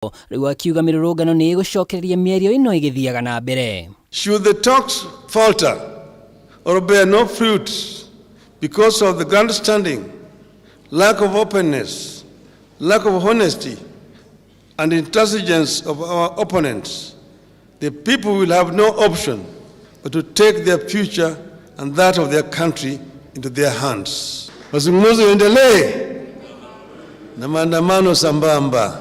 Rĩu akiuga mĩrũrũngano nĩ ĩgũcokereria mĩario ĩno ĩgĩthiaga na mbere. Should the talks falter or bear no fruit because of the grandstanding, lack of openness, lack of honesty, and intransigence of our opponents, the people will have no option but to take their future and that of their country into their hands. Mazungumzo yaendelee na maandamano sambamba.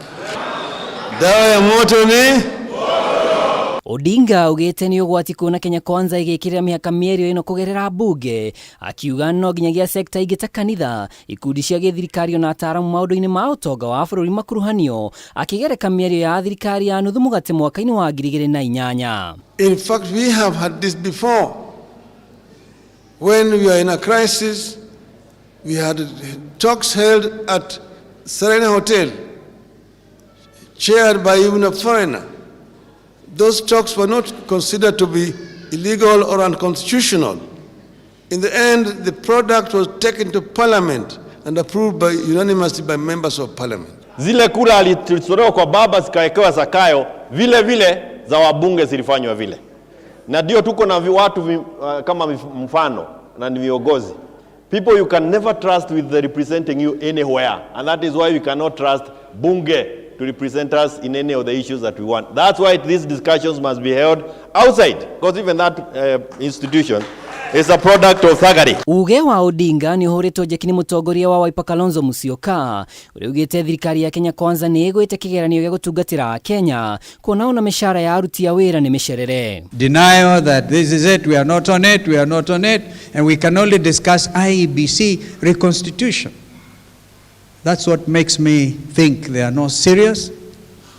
Dawa ya moto ni Odinga augĩte nĩ ũgwati kuona Kenya Kwanza ĩgĩkĩrĩra mĩhaka mĩario ĩno kũgerera mbunge, akiuga no nginyagia sekta ingĩ ta kanitha, ikundi cia gĩthirikari ona ataaramu maũndũ-inĩ ma ũtonga wa bũrũri makuruhanio, akĩgereka mĩario ya thirikari ya nuthu mũgate mwaka-inĩ wa 2008. In fact, we have had this before. When we are in a crisis, we had talks held at Serena Hotel, chaired by even a foreigner. Those talks were not considered to be illegal or unconstitutional. In the end, the product was taken to parliament and approved unanimously by members of parliament. Zile kura zilitolewa kwa baba zikawekewa Zakayo, vile vile za wabunge zilifanywa vile, na ndio tuko na watu kama mfano na ni viongozi. People you can never trust with the representing you anywhere, and that is why we cannot trust bunge to represent us in any of the issues that we want. That's why these discussions must be held outside, because even that institution is a product of thuggery. Uge wa Odinga nĩ ũhũrĩtwo njeki nĩ mũtongoria wa Wiper Kalonzo Musyoka, ũrĩa ugĩte thirikari ya Kenya Kwanza nĩ ĩgwĩte kĩgeranio gĩa gũtungatĩra Kenya, kuona ona mĩcara ya aruti a wĩra nĩ mĩcerere. Denial that this is it, we are not on it, we are not on it, and we can only discuss IEBC reconstitution. That's what makes me think they are not serious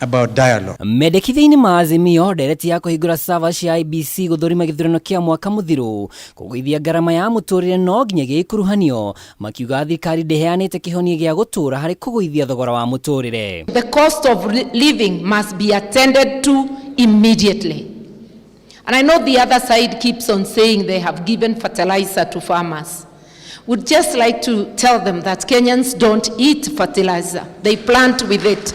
about dialogue. Mendekithia-inĩ ma Azimio, ndereti ya kũhingũra server cia IEBC gũthũrima gĩthurano kĩa mwaka mũthiru, kũgũithia ngarama ya mũtũrĩre no nginyagia ikuruhanio, makiuga thirikari ndĩheanĩte kĩhonia gĩa gũtũra harĩ kũgũithia thogora wa mũtũrĩre. The cost of living must be attended to immediately. And I know the other side keeps on saying they have given fertilizer to farmers. Would just like to tell them that Kenyans don't eat fertilizer, they plant with it.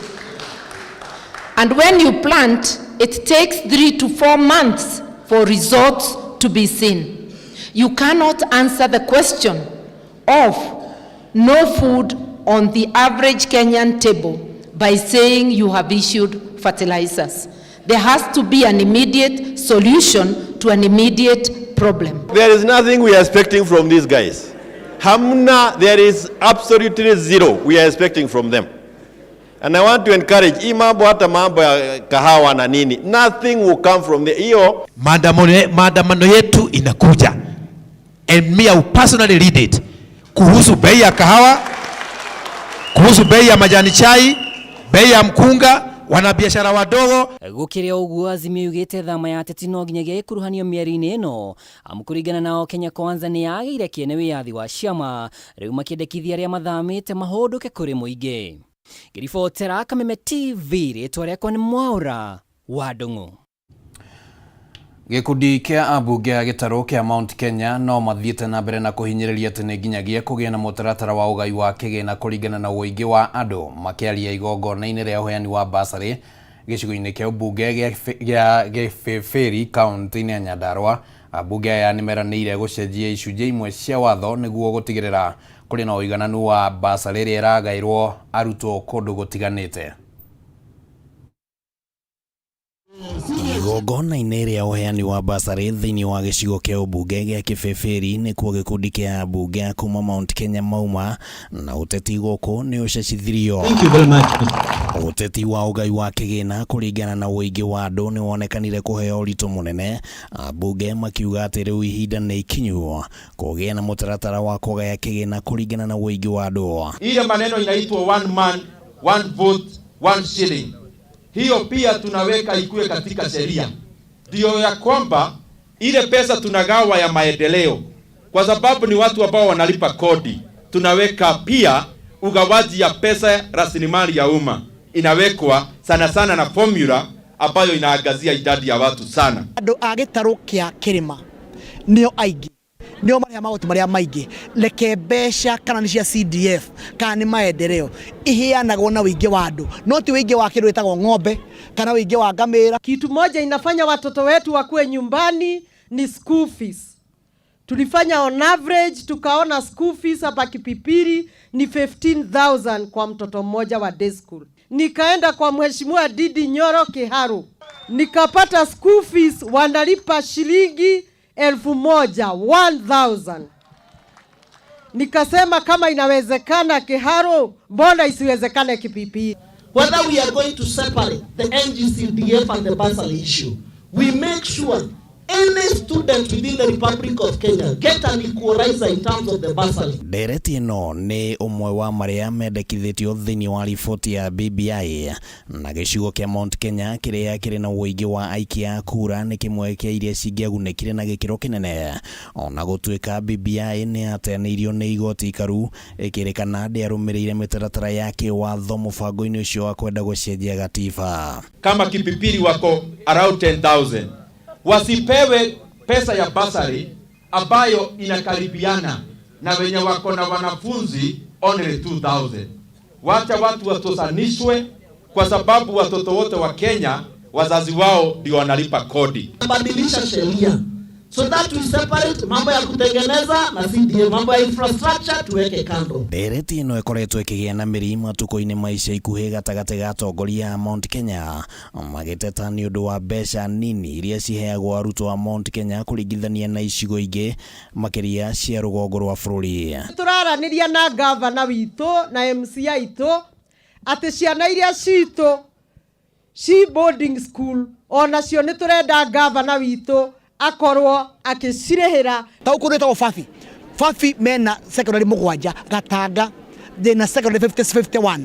And when you plant, it takes 3 to 4 months for results to be seen. You cannot answer the question of no food on the average Kenyan table by saying you have issued fertilizers. There has to be an immediate solution to an immediate problem. There is nothing we are expecting from these guys. Hamna, there is absolutely zero we are expecting from them. And I want to encourage, hii mambo, hata mambo ya kahawa na nini, nothing will come from the hiyo. Maandamano yetu inakuja and me, I will personally lead it, kuhusu bei ya kahawa, kuhusu bei ya majani chai, bei ya mkunga, wanabiashara wadogo. Gũkĩrĩ o ũguo, Azimio yugĩte thama ya ateti no nginyagia ĩkuruhanio mĩario-inĩ ĩno, amu kũringana nao Kenya Kwanza nĩ yagĩire kĩene wĩyathi wa ciama, rĩu makĩendekithia arĩa mathamĩte mahũndũke kũrĩ mũingĩ. Ngĩribotera Kameme TV, rĩtwa rĩakwa nĩ Mwaũra wa Ndung'u. Gĩkundi kĩa ambunge a gĩtarũ kĩa Mount Kenya no mathiĩte na mbere na kũhinyĩrĩria atĩ nĩ nginyagia kũgĩe na mũtaratara wa ũgai wa kĩgĩna kũringana na ũingĩ wa andũ. Makĩaria igongona-inĩ rĩa ũheani wa basarĩ gĩcigo-inĩ kĩa ũmbunge gĩa Gĩbĩbĩri kaunti-inĩ ya Nyandarua, ambunge aya nĩ meranĩire gũcenjia icunjĩ imwe cia watho nĩguo gũtigĩrĩra kũrĩ na ũigananu wa basarĩ ĩrĩa ĩragaĩrwo arutwo kũndũ gũtiganĩte. Igongona-inĩ rĩa ũheani wa basarĩ thĩinĩ wa gĩcigo kĩa ũmbunge gĩa Kĩbĩbĩri nĩkuo gĩkundi kĩa ambunge a kuma Mount Kenya mauma na ũteti gũkũ nĩ ũcecithirio. Ũteti wa ũgai wa kĩgĩna kũringana na ũingĩ wa andũ nĩ wonekanire kũheo ũritũ mũnene, ambunge makiuga atĩ rĩu ihinda nĩ ikinyu kũgĩa na mũtaratara wa kũgaya kĩgĩna kũringana na ũingĩ wa andũ. Ile maneno inaitwa one man, one vote, one shilling, hiyo pia tunaweka ikue katika sheria, ndio ya kwamba ile pesa tunagawa ya maendeleo, kwa sababu ni watu ambao wanalipa kodi, tunaweka pia ugawaji ya pesa, rasilimali ya umma inawekwa sana sana na formula ambayo inaangazia idadi ya watu sana. Andũ a gĩtarũ kĩa kĩrĩma nĩo aingĩ. Nĩo marĩha magoti marĩa maingĩ. Reke mbeca kana nĩ cia CDF kana nĩ maendeleo iheanagwo na ũingĩ wa andũ, no ti ũingĩ wa kĩndũ gĩtagwo ng'ombe kana ũingĩ wa ngamĩra. Kitu moja inafanya watoto wetu wakuwe nyumbani ni school fees. Tulifanya on average tukaona school fees hapa Kipipiri ni 15,000 kwa mtoto mmoja wa day school. Nikaenda kwa Mheshimiwa Didi Nyoro Kiharu, nikapata school fees wanalipa shilingi 1,000, 1,000. Nikasema kama inawezekana Kiharu, mbona isiwezekane Kipipiri? Whether we are going to separate the NGCDF and the bursary issue, we make sure any student within the Republic of Kenya get an equalizer in terms of the bursary. Ndereti ĩno nĩ ũmwe wa marĩa mendekithĩtio thĩinĩ wa riboti ya BBI na gĩcigo kĩa Mount Kenya kĩrĩa kĩrĩ na ũingĩ wa aikia a kura nĩ kĩmwe kĩa iria cingĩagunĩkire na gĩkĩro kĩnene ona gũtuĩka BBI nĩ yateanĩirio nĩ igoti ikaru ĩkĩrĩkana ndĩarũmĩrĩire mĩtaratara ya kĩwatho mũbango-inĩ ũcio wa kwenda gũcenjia gatiba. Kama Kipipiri wako around 10,000 wasipewe pesa ya basari ambayo inakaribiana na wenye wako na wanafunzi only 2,000. Wacha watu watosanishwe, kwa sababu watoto wote wa Kenya wazazi wao ndio wanalipa kodi. Badilisha sheria so that we separate mambo ya kutengeneza na CDF, mambo ya infrastructure tuweke kando. Ndereti ĩno ĩkoretwo ĩkĩgĩa na mĩri matukũ-inĩ ma ica ikuhĩ gatagatĩ ga atongoria a Mount Kenya magĩteta nĩ ũndũ wa mbeca nini iria ciheagwo arutwo a Mount Kenya kũringithania na icigo ingĩ makĩria cia rũgongo rwa bũrũri. Tũraranĩria na gavana witũ na MC aitũ atĩ ciana iria citũ ci boarding school onacio nĩ tũrenda gavana witũ akorwo akĩcirĩhĩra. Ta gũkũ gwĩtagwo Fafi. Fafi mena secondary 7, Gatanga thĩna secondary 51,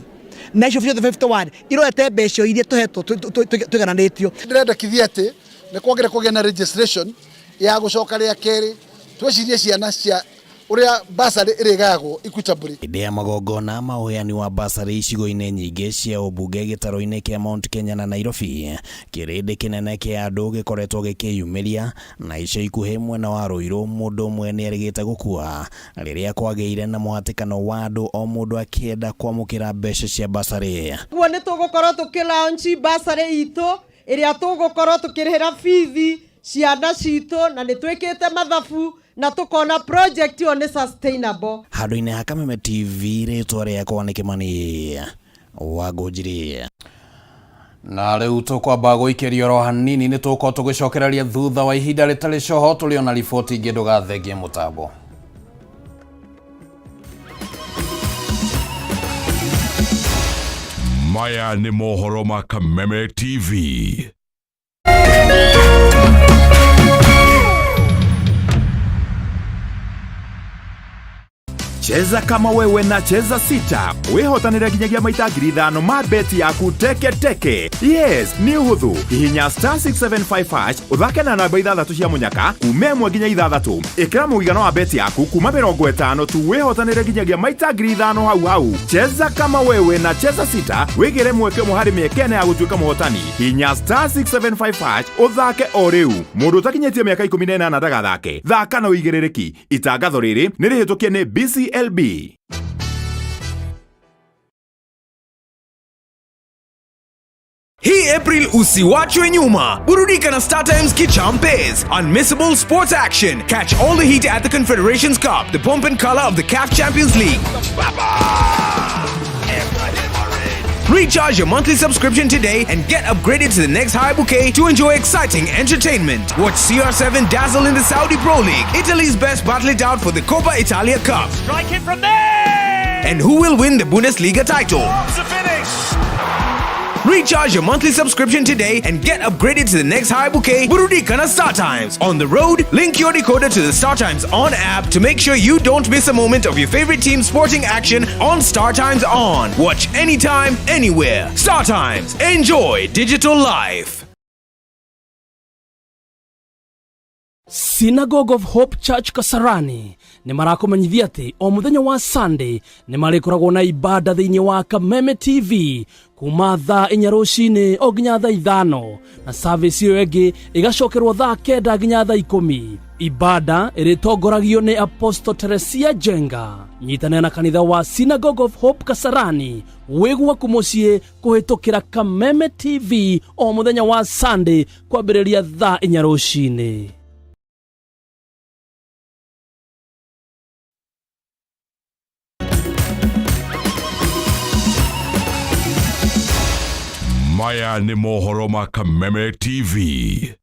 na icio ciothe 51 irorete mbeca iria tũhetwo tũigananĩtio. Ndĩrendekithia atĩ nĩ kwagĩrĩire kũgĩa na registration ya gũcoka rĩa kerĩ twecirie ciana cia ũrĩa bursary ĩrĩgayagwo equitably. Hĩndĩ ya magongona ma ũheani wa bursary icigo-inĩ nyingĩ cia ũmbunge gĩtarũ-inĩ kĩa Mount Kenya na Nairobi, kĩrĩndĩ kĩnene kĩa andũ gĩkoretwo gĩkĩyumĩria na ica ikuhĩ mwena wa Ruiru mũndũ ũmwe nĩerĩgĩte gũkua rĩrĩa kwagĩire na mũhatĩkano wa andũ o mũndũ akĩenda kwamũkĩra mbeca cia bursary. Guo nĩ tũgũkorwo tũkĩ launch bursary itũ ĩrĩa tũgũkorwo tũkĩrĩhĩra bithi ciana citũ, na nĩ twĩkĩte mathabu na tukona project ĩyo nĩ sustainable. Handũ-inĩ ha Kameme TV rĩtwa rĩakwa nĩ Kĩmani wa Ngũnjiri. Na rĩu tũkwamba gũikĩrio oro hanini nĩ tũgũkorwo tũgĩcokereria thutha wa ihinda rĩtarĩ coho tũrĩ ona riboti ingĩ ndũgathengie mũtambo. Maya nĩ mohoro ma Kameme TV. Cheza kama wewe na Cheza Sita wihotanire nginyagia maita 5,000 ma beti yaku teke teke. Yes, nĩ ũhũthũ. Hihinya star 675 hash ũthake na namba 6 cia mũnyaka kuma 1 nginya 6. Ĩkĩra mũigana wa beti yaku kuma 50 tu wihotanire nginyagia maita 5,000 hau hau. Cheza kama wewe na Cheza Sita wĩgĩre mweke ũmwe harĩ mĩeke ĩna ya gũtuĩka mũhotani. Hihinya star 675 hash ũthake o rĩu. Mũndũ ũtakinyĩtie mĩaka 18 ndagathake. Thaka na ũigĩrĩrĩki. Itangatho rĩrĩ nĩ rĩhĩtũkie nĩ BCLB. Hii April usiwachwe nyuma. Burudika na Star Times Kichampes. Unmissable sports action. Catch all the heat at the Confederations Cup, the pomp and color of the CAF Champions League. Recharge your monthly subscription today and get upgraded to the next high bouquet to enjoy exciting entertainment. Watch CR7 dazzle in the Saudi Pro League, Italy's best battle it out for the Coppa Italia Cup. Strike it from there! And who will win the Bundesliga title? It's a finish! Recharge your monthly subscription today and get upgraded to the next high bouquet, Burudika na Star Times. On the road, link your decoder to the Star Times On app to make sure you don't miss a moment of your favorite team's sporting action on Star Times On. Watch anytime, anywhere. Star Times. Enjoy digital life. Synagogue of Hope Church Kasarani nĩ marakũmenyithia atĩ o mũthenya wa Sunday nĩ marĩkoragwo na ibada thĩinĩ wa Kameme TV kuma thaa 4 rũcinĩ o nginya thaa 5, na service ĩyo ĩngĩ ĩgacokerwo thaa 9 nginya thaa 10. Ibada ĩrĩtongoragio nĩ Apostle Teresia Njenga. Nyitanĩra na kanitha wa Synagogue of Hope Kasarani wĩ gwaku mũciĩ kũhĩtũkĩra Kameme TV o mũthenya wa Sunday kwambĩrĩria thaa 4 rũcinĩ. Maya nĩ mohoro ma Kameme TV.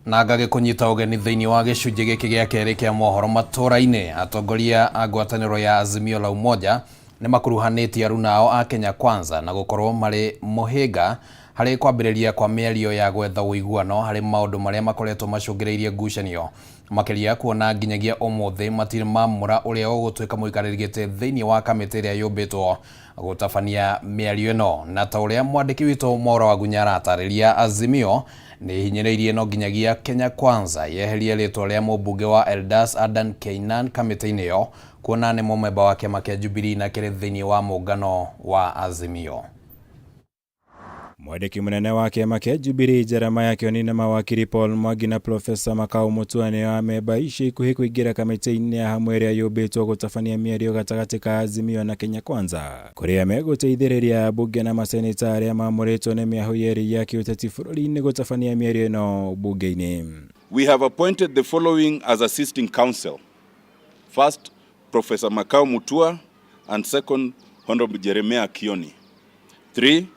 Na ngagĩkũnyita ũgeni thĩinĩ wa gĩcunjĩ gĩkĩ gĩa kerĩ kĩa mohoro matũra-inĩ. Atongoria a ngwatanĩro ya Azimio la Umoja nĩ makuruhanĩtie aruna ao a Kenya Kwanza na gũkorwo marĩ mũhĩnga harĩ kwambĩrĩria kwa mĩario ya gwetha ũiguano harĩ maũndũ marĩa makoretwo macũngĩrĩirie ngucanio, makĩria kuona nginyagia ũmũthĩ matirĩ mamũra ũrĩa ũgũtuĩka mũikarĩri gĩtĩ thĩinĩ wa kamĩtĩ ĩrĩa yũmbĩtwo gũtabania mĩario ĩno. Na ta ũrĩa mwandĩki witũ Mwaura Wagunya aratarĩria, Azimio nĩ ihinyĩrĩirie no nginyagia Kenya Kwanza yeherie rĩtwa rĩa mũmbunge wa Eldas Adan Keynan kamĩtĩ-inĩ ĩyo, kuona nĩ mũmemba wa kĩama kĩa Jubilee na kĩrĩ thĩinĩ wa mũngano wa Azimio. Mwandĩki mũnene wa kĩama kĩa Jubilee Jeremiah Kioni na mawakiri Paul Mwangi na Profesa Makau Mutua nĩo amemba icio ikuhĩ kũingĩra kamĩtĩ-inĩ ya hamwe ĩrĩa yũmbĩtwo gũtabania mĩario gatagatĩ ka Azimio na Kenya Kwanza, kũrĩa megũteithĩrĩria ambunge na maseneta arĩa mamũrĩtwo nĩ mĩahũ yerĩ ya kĩũteti bũrũri-inĩ gũtabania mĩario ĩno bunge-inĩ. We have appointed the following as assisting counsel. First, Professor Makau Mutua, and second, Honorable Jeremiah Kioni. 3,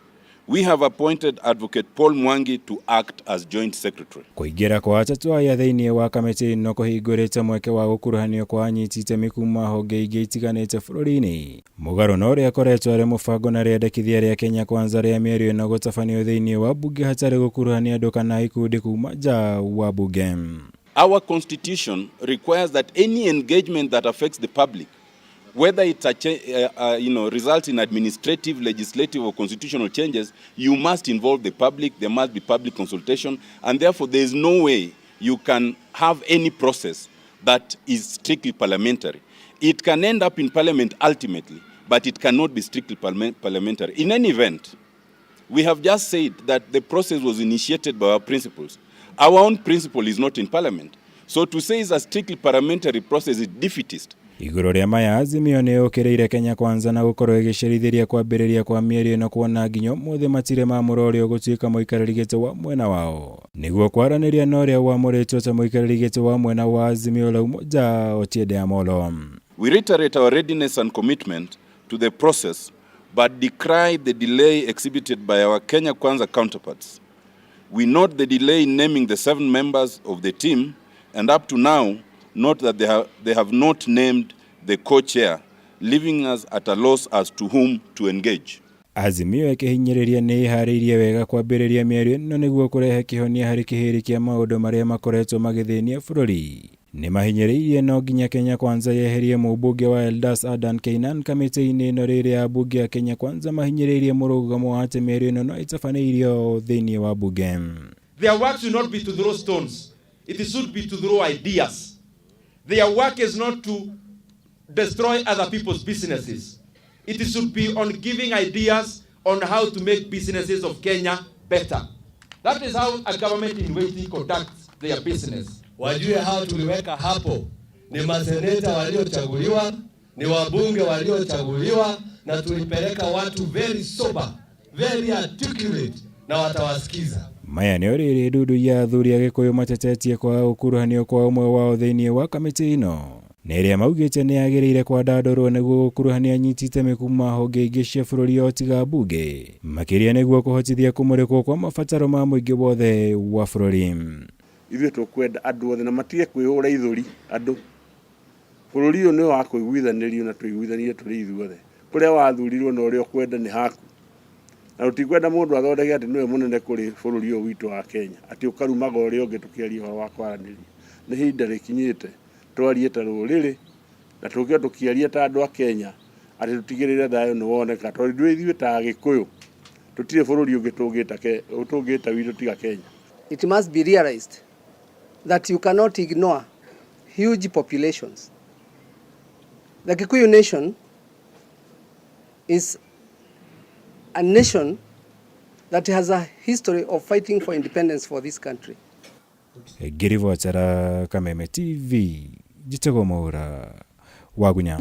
we have appointed Advocate Paul Mwangi to act as joint secretary. Kũingĩra kwa atatũ aya thĩinĩ wa kamĩtĩ ĩno kũhingũrĩte mweke wa gũkuruhanio kwa anyiti itemi kuma honge ingĩ itiganĩte bũrũri-inĩ. Mũgarũ na ũrĩa akoretwo arĩ mũbango na rĩendekithia rĩa Kenya Kwanza rĩa mĩario ĩno gũtabanio thĩinĩ wa bunge hatarĩ gũkuruhania andũ kana ikundi kuma nja wa bunge. Our constitution requires that any engagement that affects the public, whether it results in administrative, legislative, or constitutional changes, you must involve the public. There must be public consultation, and therefore there is no way you can have any process that is strictly parliamentary. It can end up in parliament ultimately, but it cannot be strictly parliamentary. In any event, we have just said that the process was initiated by our principals. Our own principle is not in parliament. So to say it's a strictly parliamentary process is defeatist. Igũrũ rĩa maya, Azimio nĩ yũkĩrĩire Kenya Kwanza na gũkorwo ĩgĩcerithĩria kwambĩrĩria kwa mĩario ĩno, kuona nginya ũmũthĩ matirĩ mamũra ũrĩa ũgũtuĩka mũikarĩri gĩtĩ wa mwena wao nĩguo kwaranĩria na ũrĩa wamũrĩtwo ta mũikarĩri gĩtĩ wa mwena wa Azimio la Umoja Otiende Amollo. We reiterate our readiness and commitment to the process, but decry the delay exhibited by our Kenya Kwanza counterparts. We note the delay in naming the 7 members of the team, and up to now, note that they have not named the co-chair, leaving us at a loss as to whom to engage. Azimio ĩkĩhinyĩrĩria nĩ ĩharĩirie wega kwambĩrĩria mĩario ĩno nĩguo kũrehe kĩhonia harĩ kĩhĩrĩ kĩa maũndũ marĩa makoretwo magĩthĩnia bũrũri. Nĩ mahinyĩrĩirie no nginya Kenya Kwanza yeherie mũmbunge wa Eldas Adan Keynan kamĩtĩ-inĩ ĩno rĩrĩa ambunge a Kenya Kwanza mahinyĩrĩirie mũrũgamo wa atĩ mĩario ĩno no ĩtabanĩirio thĩinĩ wa bunge. Their work should not be to throw stones. It should be to throw ideas. Their work is not to destroy other people's businesses. It should be on giving ideas on how to make businesses of Kenya better. That is how a government in waiting conducts their business. Wajue hao tuliweka hapo ni maseneta waliochaguliwa, ni wabunge waliochaguliwa, na tulipeleka watu very sober, very articulate, na watawasikiza. Maya nĩ rĩrĩ ndundu ya athuri a Gĩkũyũ matetetie kwaga gũkuruhanio kwa ũmwe wao thĩinĩ wa kamĩtĩ ĩno, na ĩrĩa maugĩte nĩ yagĩrĩire kwandandũrwo nĩguo gũkuruhania anyiti itemi kuma honge ingĩ cia bũrũri o tiga mbunge, makĩria nĩguo kũhotithia kũmũrĩkwo kwa mabataro ma mũingĩ wothe wa bũrũri. Ithuĩ tũkwenda andũ othe na matige kwĩhũra ithũri andũ. Bũrũri ũyũ nĩ wa kũiguithanĩrio na tũiguithanie tũrĩ ithuothe. Kũrĩa wathurirwo na ũrĩa ũkwenda nĩ haku. Na tũtikwenda mũndũ athondeke atĩ nĩwe mũnene kũrĩ bũrũri ũyũ witũ wa Kenya, atĩ ũkarumaga ũrĩa ũngĩ tũkĩaria ũhoro wa kwaranĩria. Nĩ ihinda rĩkinyĩte twarie ta rũrĩrĩ na tũke tũkĩaria ta andũ a Kenya atĩ tũtigĩrĩre thayũ nĩ woneka, tondũ ithuĩ ta Agĩkũyũ tũtirĩ bũrũri ũngĩ tũngĩta witũ tiga Kenya. It must be realized that you cannot ignore huge populations. The Kikuyu nation is a nation that has a history of fighting for independence for this country. Ngĩribotera Kameme TV, njĩtagwo Mwaura Wagunya.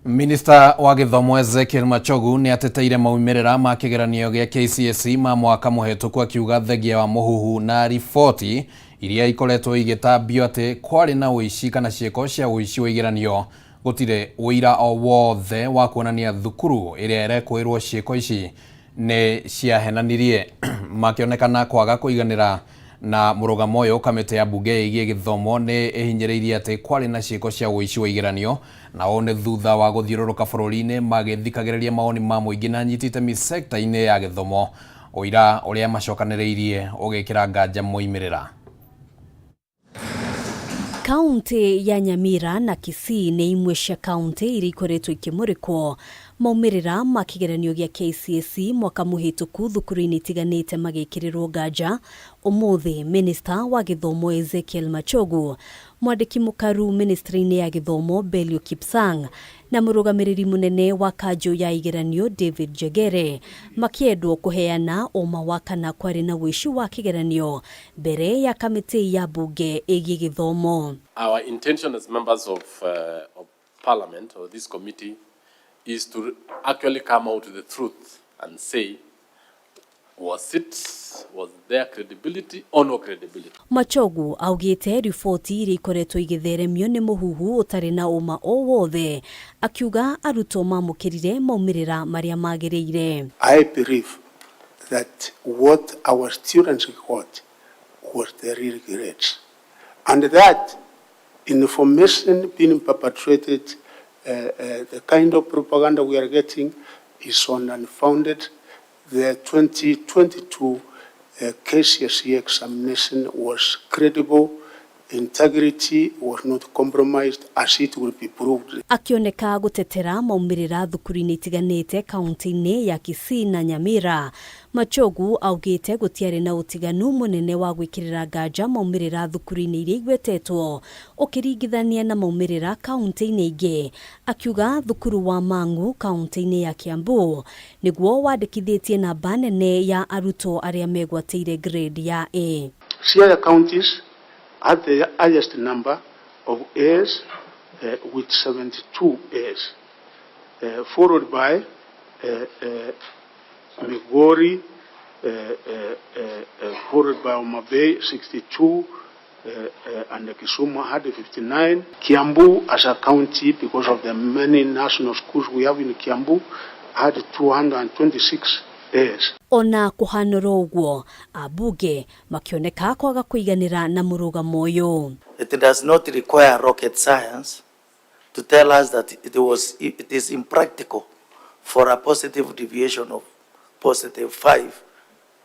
Minista wa gĩthomo Ezekiel Machogu nĩ ateteire maumĩrĩra ma kĩgeranio gĩa KCSE ma mwaka mũhetũku, akiuga thengia wa mũhuhu na riboti iria ikoretwo igĩtambio atĩ kwarĩ na ũici kana ciĩko cia ũici wa igeranio, gũtirĩ ũira o wothe wa kuonania thukuru ĩrĩa ĩrekũĩrwo ciĩko ici nĩ ciahenanirie. Makĩonekana kwaga kũiganĩra na mũrũgamo ũyũ, kamĩtĩ ya mbunge ĩgiĩ gĩthomo nĩ ĩhinyĩrĩirie atĩ kwarĩ na ciĩko cia ũici wa igeranio, na ũũ nĩ thutha wa gũthiũrũrũka bũrũri-inĩ magĩthikagĩrĩria mawoni ma mũingĩ na anyiti itemi sekta-inĩ ya gĩthomo, ũira ũrĩa macokanĩrĩirie ũgĩkĩra nganja moimĩrĩra. Kaunti ya Nyamira na Kisii nĩ imwe cia kaunti iria ikoretwo ikĩmũrĩkwo maumĩrĩra ma kĩgeranio gĩa KCSE mwaka mũhĩtũku thukuru-inĩ itiganĩte magĩkĩrĩrwo nganja. Ũmũthĩ Minista wa gĩthomo Ezekiel Machogu, mwandĩki mũkaru ministry-inĩ ya gĩthomo Belio Kipsang na mũrũgamĩrĩri mũnene wa kanjũ ya igeranio David Jegere makĩendwo kũheana ũma wa kana kwarĩ na ũici wa kĩgeranio mbere ya kamĩtĩ ya mbunge ĩgiĩ gĩthomo. Our intention as members of Parliament or this committee is to actually come out with the truth and say, was there credibility or no credibility? Machogu augĩte riboti iria ikoretwo igĩtheremio nĩ mũhuhu ũtarĩ na ũma o wothe, akiuga arutwo mamũkĩrire maumĩrĩra marĩa magĩrĩire. I believe that what our students got was the real grades, and that information being perpetrated, the kind of propaganda we are getting is on unfounded. The 2022 KCSE examination was credible. Integrity was not compromised, as it will be proved. Akĩoneka gũtetera maumĩrĩra thukuru-inĩ itiganĩte kaunti-inĩ ya Kisii na Nyamira, Machogu augĩte gũtiarĩ na ũtiganu mũnene wa gwĩkĩrĩra nganja maumĩrĩra thukuru-inĩ iria igwetetwo ũkĩringithania na maumĩrĩra kaunti-inĩ ingĩ, akiuga thukuru wa Mang'u kaunti-inĩ ya Kiambu nĩguo wandĩkithĩtie namba nene ya arutwo arĩa megwatĩire grade ya A. Siaya counties had the highest number of A's, with 72 A's, followed by Migori, followed by Homa Bay, 62, and Kisumu had 59. Kiambu as a county, because of the many national schools we have in Kiambu, had 226 A's. Ona kũhanũra ũguo, ambunge makĩoneka kwaga kũiganĩra na mũrũgamo ũyũ. It does not require rocket science to tell us that it is impractical for a positive deviation of positive 5,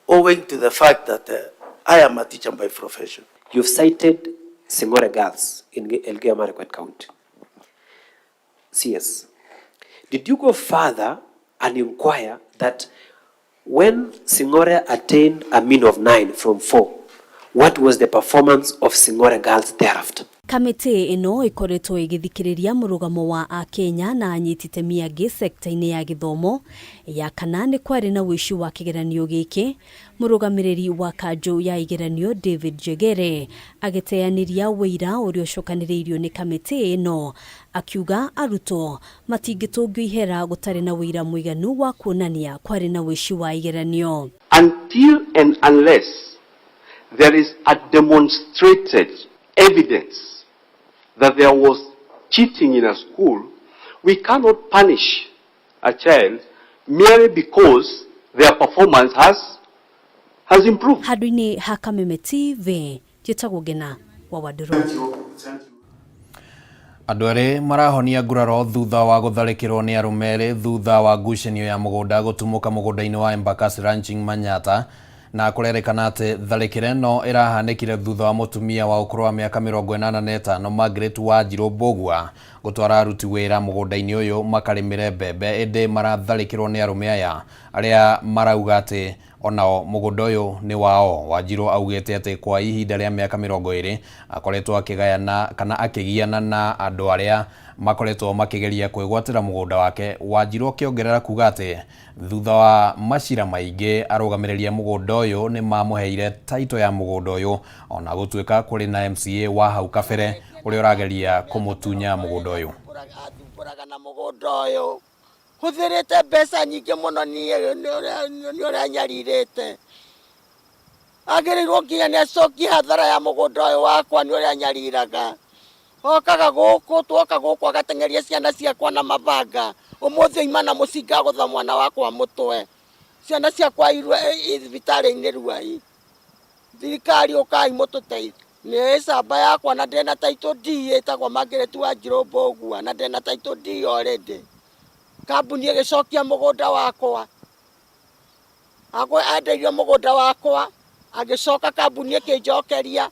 owing to the fact that I am a teacher by profession. You've cited Singore Girls in Elgeyo Marakwet County. CS, did you go further and inquire that when Singore attained a mean of 9 from 4, what was the performance of Singore Girls thereafter? Kamĩtĩ ĩno ĩkoretwo ĩgĩthikĩrĩria mũrũgamo wa akenya na anyiti itemi angĩ sekta-inĩ ya gĩthomo ya kana nĩ kwarĩ na ũici wa kĩgeranio gĩkĩ. Mũrũgamĩrĩri wa kanjũ ya igeranio David Jegere agĩteanĩria wũira ũrĩa ũcokanĩrĩirio nĩ kamĩtĩ ĩno, akiuga arutwo matingĩtũngio ihera gũtarĩ na wũira mũiganu wa kuonania kwarĩ na ũici wa igeranio. Until and unless there is a demonstrated evidence that there was cheating in a school, we cannot punish a child merely because their performance has improved. Handũ-inĩ ha Kameme TV, njĩtagwo Ngena wa Wandũrũ. Andũ erĩ marahonia nguraro thutha wa gũtharĩkĩrwo nĩ arũme erĩ thutha wa ngucanio ya mũgũnda gũtumũka mũgũnda-inĩ wa Embakasi Ranching Manyata, na kũrerĩkana atĩ tharĩkĩra ĩno ĩrahanĩkire thutha wa mũtumia wa ũkũrũ wa mĩaka 85 Margaret Wanjirũ Mbũgua gũtwara aruti wĩra mũgũnda-inĩ ũyũ makarĩmĩre mbembe, ĩndĩ maratharĩkĩrwo nĩ arũme aya arĩa marauga atĩ Onao mũgũnda ũyũ nĩ wao. Wanjiru augĩte atĩ kwa ihinda rĩa mĩaka 20 akoretwo akĩgayana kana akĩgiana na andũ arĩa makoretwo makĩgeria kwĩgwatĩra mũgũnda wake. Wanjiru akĩongerera kuga atĩ thutha wa macira maingĩ arũgamĩrĩri a mũgũnda ũyũ nĩ mamũheire taito ya mũgũnda ũyũ, ona gũtuĩka kũrĩ na MCA wa hau kabere ũrĩa ũrageria kũmũtunya mũgũnda ũyũ. Athumbũraga na mũgũnda ũyũ, hũthĩrĩte mbeca nyingĩ mũno niĩ nĩ ũrĩa nyarirĩte. Agĩrĩirwo nginya nĩ acokie hathara ya mũgũnda ũyũ wakwa nĩ ũrĩa nyariraga. Okaga gũkũ, twoka gũkũ agateng'eria ciana ciakwa na mabanga. Ũmũthĩ oima na mũcinga agũtha mwana wakwa mũtwe. Ciana ciakwa i thibitarĩ-inĩ Ruai. Thirikari ũkai mũtũteithie. Nĩ camba yakwa na ndĩna title deed ĩtagwo Margaret Wanjiru Mbũgua na ndĩna title deed already. Kambuni ĩgĩcokia mũgũnda wakwa. Endeirio mũgũnda wakwa, agĩcoka kambuni ĩkĩnjokeria.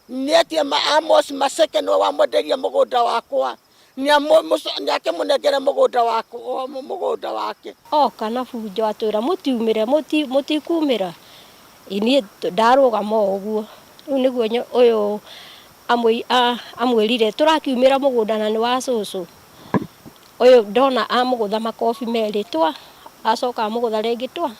Nĩetie Amos Maseke nĩwe wamwendeirie mũgũnda wakwa. Nĩakĩmũnengere mũgũnda wakwa, mũgũnda wake. Oka na bunjo atwĩra mũtiumĩre, mũtikumĩra. Niĩ ndarũgama o ũguo. Rĩu nĩguo ũyũ amwĩrire tũrakiumĩra mũgũnda na nĩ wa cũcũ. Ũyũ ndona amũgũtha makobi merĩ twa, acoka amũgũtha rĩngĩ twa,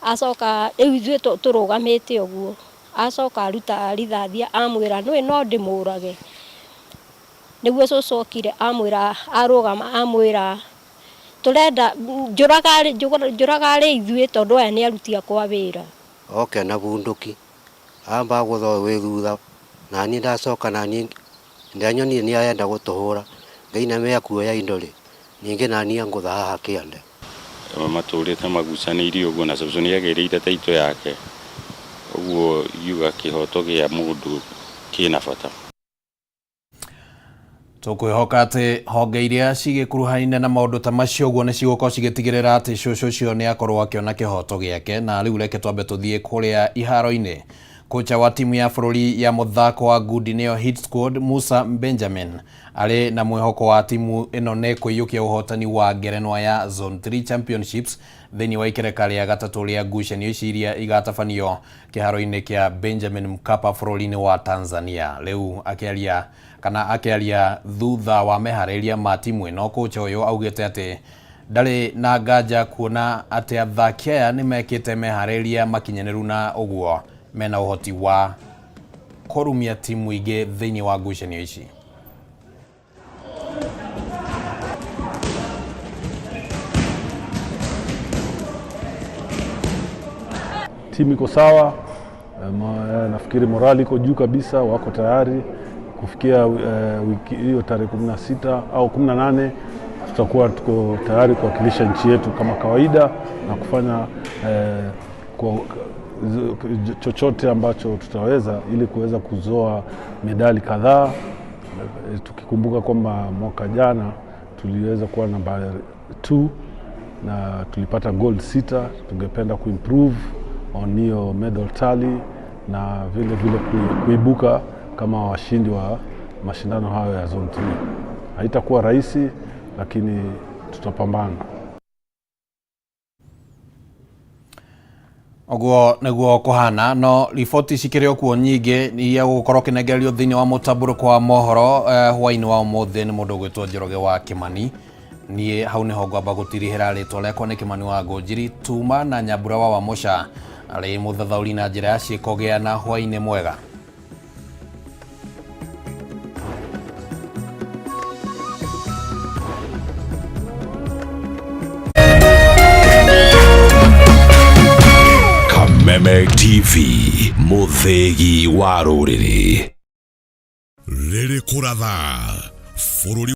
acoka rĩu ithuĩ tũrũgamĩte ũguo. Acoka aruta rithathi amwĩra nĩũĩ no ndĩmũrage. Nĩguo cũcũ okire amwĩra arũgama amwĩra tũrenda njũraga ithuĩ tondũ aya nĩ aruti akwa wĩra. Oke na bunduki amba gũtha ũyũ wĩ thutha, na niĩ ndacoka na niĩ ndanyonire nĩ arenda gũtũhũra, ngainamĩrĩra kuoya indo rĩ, ningĩ na niĩ angũtha haha kĩande. Matũrĩte magucanĩirie ũguo na cũcũ nĩ agĩrĩire taito yake, ũguo ingiuga kĩhoto gĩa mũndũ kĩna bata. Tũkwĩhoka atĩ honge iria cigĩkuruhaine na maũndũ ta macio ũguo nĩ cigũkorwo cigĩtigĩrĩra atĩ cũcũ ũcio nĩ akorwo akĩona kĩhoto gĩake. Na rĩu reke twambe tũthiĩ kũrĩa iharo-inĩ. Kocha wa timu ya bũrũri ya mũthako wa ngundi nĩyo Hit Squad Musa Benjamin arĩ na mwĩhoko wa timu ĩno nĩ kũiyũkia ũhotani wa ngerenwa ya Zone 3 Championships thĩinĩ wa ikereka rĩa gatatũ rĩa ngucanio ici iria igatabanio kĩharo-inĩ kĩa Benjamin Mkapa bũrũri-inĩ wa Tanzania. Rĩu akĩaria kana akĩaria thutha wa meharĩria ma timu ĩno, kocha ũyũ augĩte atĩ ndarĩ na nganja kuona atĩ athaki aya nĩ mekĩte meharĩria makinyanĩru na ũguo mena ũhoti wa kũrumia timu ingĩ thĩinĩ wa ngucanio ici. Timu iko sawa, nafikiri morali iko juu kabisa, wako tayari kufikia wiki hiyo tarehe 16 au 18 tutakuwa tuko tayari kuwakilisha nchi yetu kama kawaida na kufanya chochote ambacho tutaweza ili kuweza kuzoa medali kadhaa, tukikumbuka kwamba mwaka jana tuliweza kuwa namba 2 na tulipata gold 6. Tungependa kuimprove on hiyo medal tally na vile vile kuibuka kama washindi wa mashindano hayo ya Zone 3. Haitakuwa rahisi, lakini tutapambana. Ũguo nĩguo kũhana, no riboti cikĩrĩ o kuo nyingĩ iria gũgũkorwo ũkĩnengererio thĩinĩ wa mũtambũrũko wa mohoro hwaĩ-inĩ wa ũmũthĩ nĩ mũndũ ũgwĩtwo Njoroge wa Kĩmani. Niĩ hau nĩho ngwamba gũtirihĩra rĩtwa rĩakwa nĩ Kĩmani wa Ngũnjiri, tuma na Nyambura wa Wamũca arĩ mũthathaũri na njĩra ya ciĩko. Gĩa na hwaĩ-inĩ mwega. Kameme TV, mũthĩgi wa rũrĩrĩ. Rĩrĩ kũratha bũrũri.